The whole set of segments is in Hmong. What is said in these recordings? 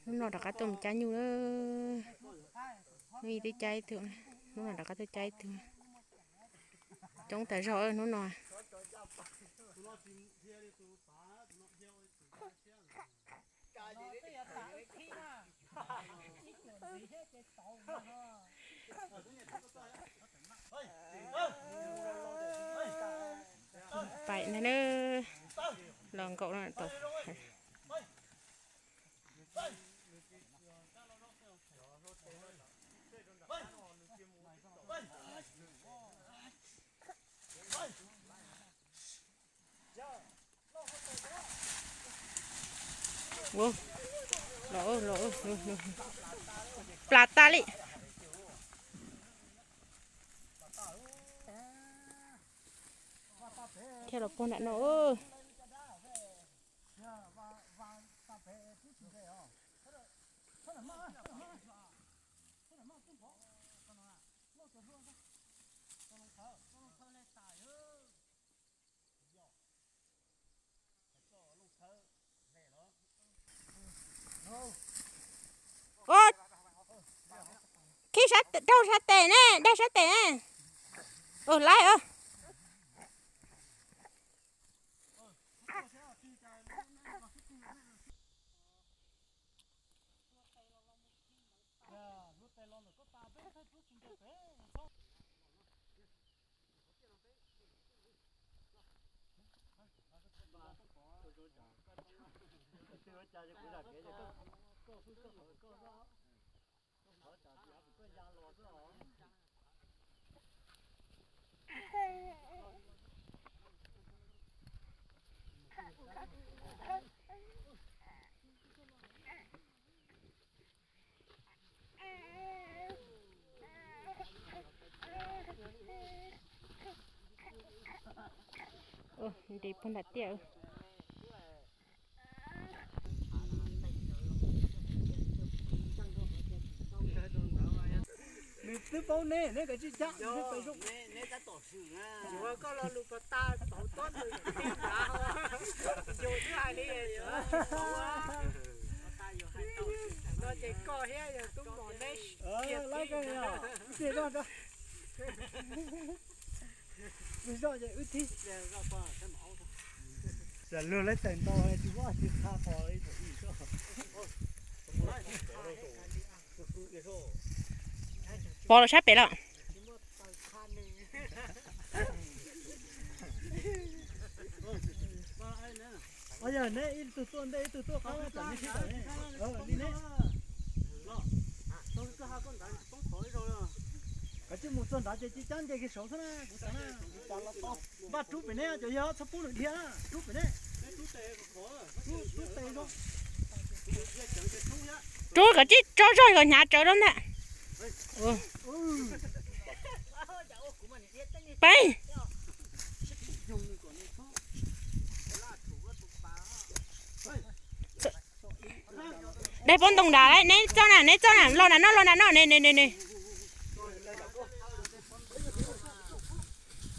Hnub no rov qab tuaj mus cab nyuj lawm. Hnub ib twb cab ib tug, hnub no rov qab tuaj cab ib tug. Coob tas zog hnub no. Pais na, los nkaum no tau. Los, los, plas tas li. Thiaj los puag nram no. Ua, khib sab, raug sab tes ne, dag sab tes ne. Ua laib os. Nres puag nram tiaj. Nws twb paub neb, neb kav tsij cab, neb pais zoo. Yuav koj lo lus pas tas tau tob nws tij nrad, yus twb hais li, no ces koj thiab yog tub mos neb. Laib koj, wb thiaj zoj, wb thiaj zoj ces wb thiaj. Luag lawv tawm ntau tsis muaj tsis qha pos li. Pov los sab pem lawm. Yog neb ib tug tuaj ntej ib tug tuaj qab tam ne sib tawm ne. Li ne. Kav tsij mus txog nrad ces tsis cab nce kiag saud xwb na, kuv xav na. Npaj rub pem neb, cov yog txhob pub nws dhia, rub pem neb. Rub tes no. Rub kom tib tso zog kom hnyav tsawv rau ntag. Peb. Daig pob ntoo nrad, neb txoj na, neb txoj na, los nram no, los nram no, ne ne ne ne.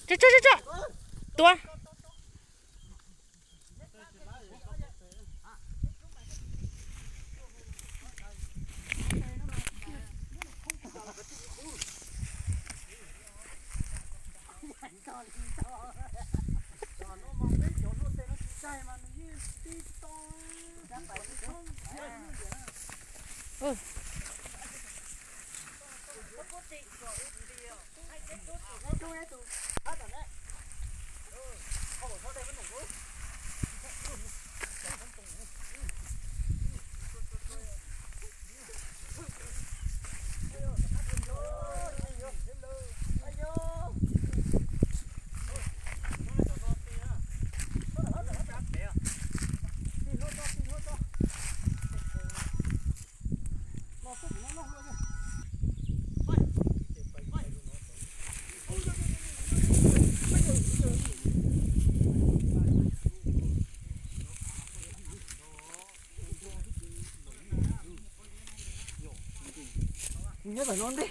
Tso tso tso tso. Tua. Nyob tom no ntej.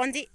Pov ntxim.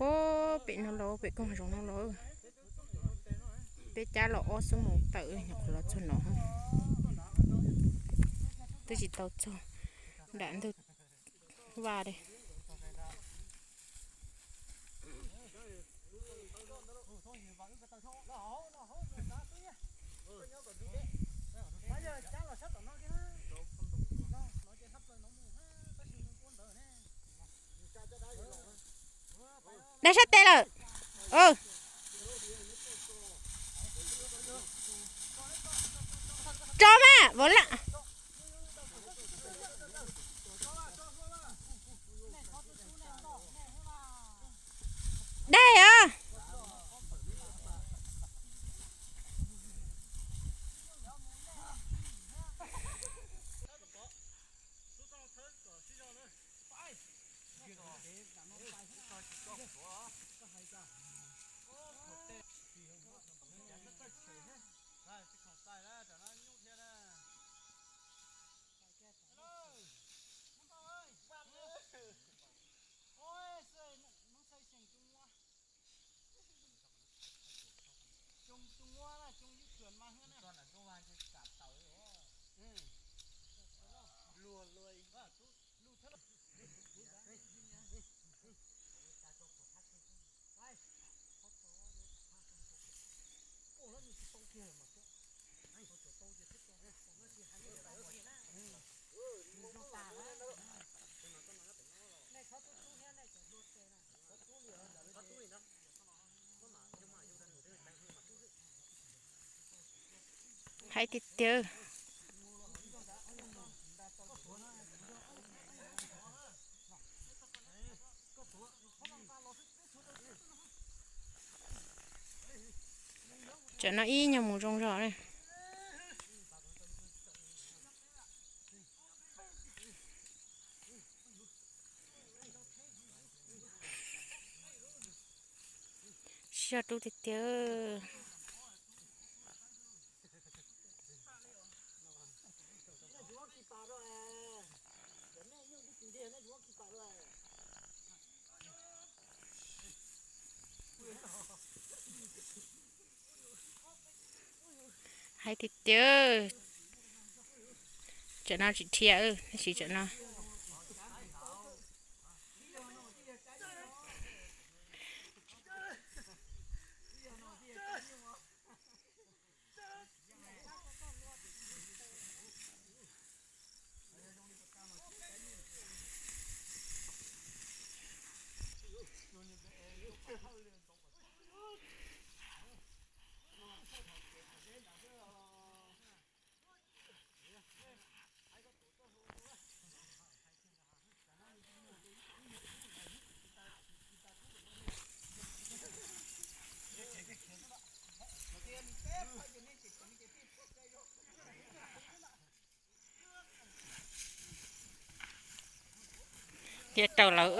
Puag pem no los pem koog zoov no los, peb cab los ob xuab moos tawm nyuam qhuav los txog no. Twb tsis tau txog nram ntug vaj li. Dab sab tes lawm. Tso mas vov laj. Dab os. Hais tiag tiag. Tsam no ib nyuag mus zoo zog ne. Sib zog rub tiag tiag. Hais tiag tiag. Tsam no tsis dhia, tab sis tsam no Dhia raws lawv.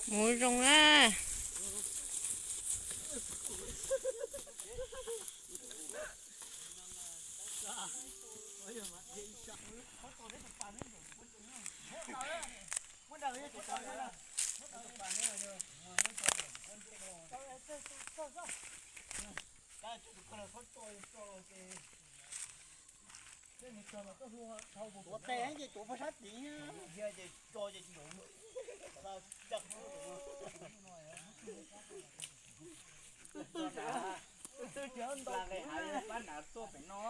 Mus zoo na. Tuav tes ces tuav puag sab tid, ces tso ces tsis yuav. Pab nrad tuaj pem no.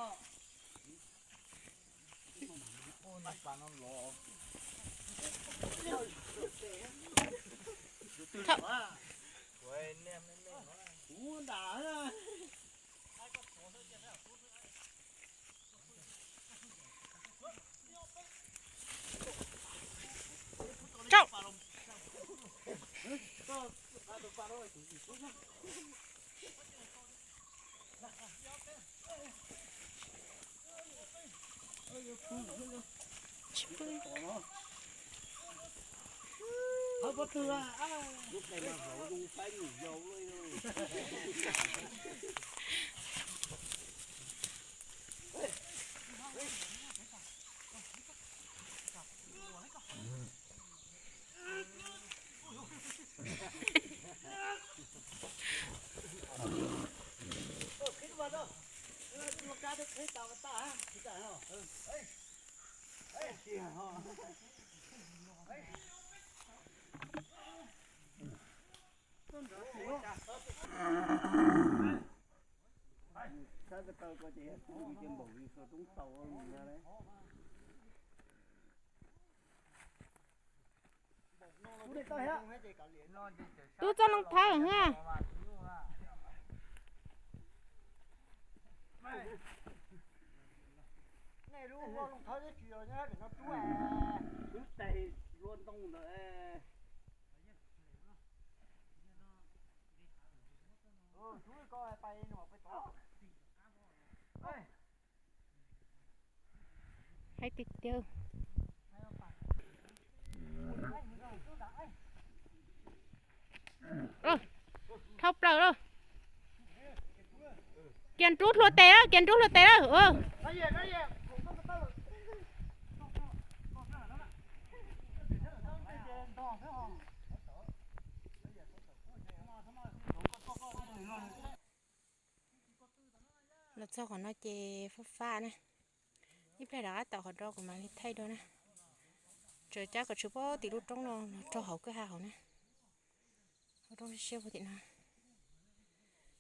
Sab ko taw ko ces kuv cia npaum li roob tau mus na. Tub txoj loo thawb ha. Nej lub loo thawb twb tsis yog nyob pem no tub. Lub tais lua ntoo ntawd. Haib tiag tiag. Dhau plaws lawm. Kiag nrub hlua tes lawm, kiag nrub hlua tes lawm. Los txog qhov no ces fab fab na. Ib pliag rov qab tom qhov rau kuv mam li thaij dua na. Tsuas cab kom tshwm pem tim lub roob no los rau hauv kwj ha hauv na. Lub roob siab siab puag tim no.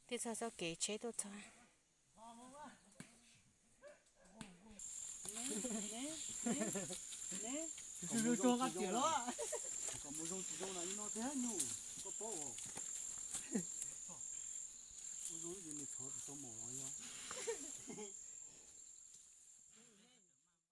Twb txog txoj kev tsheb tuaj txog. Kom mus zoo tsis zoo no, no thiab nyuj, koj paub os.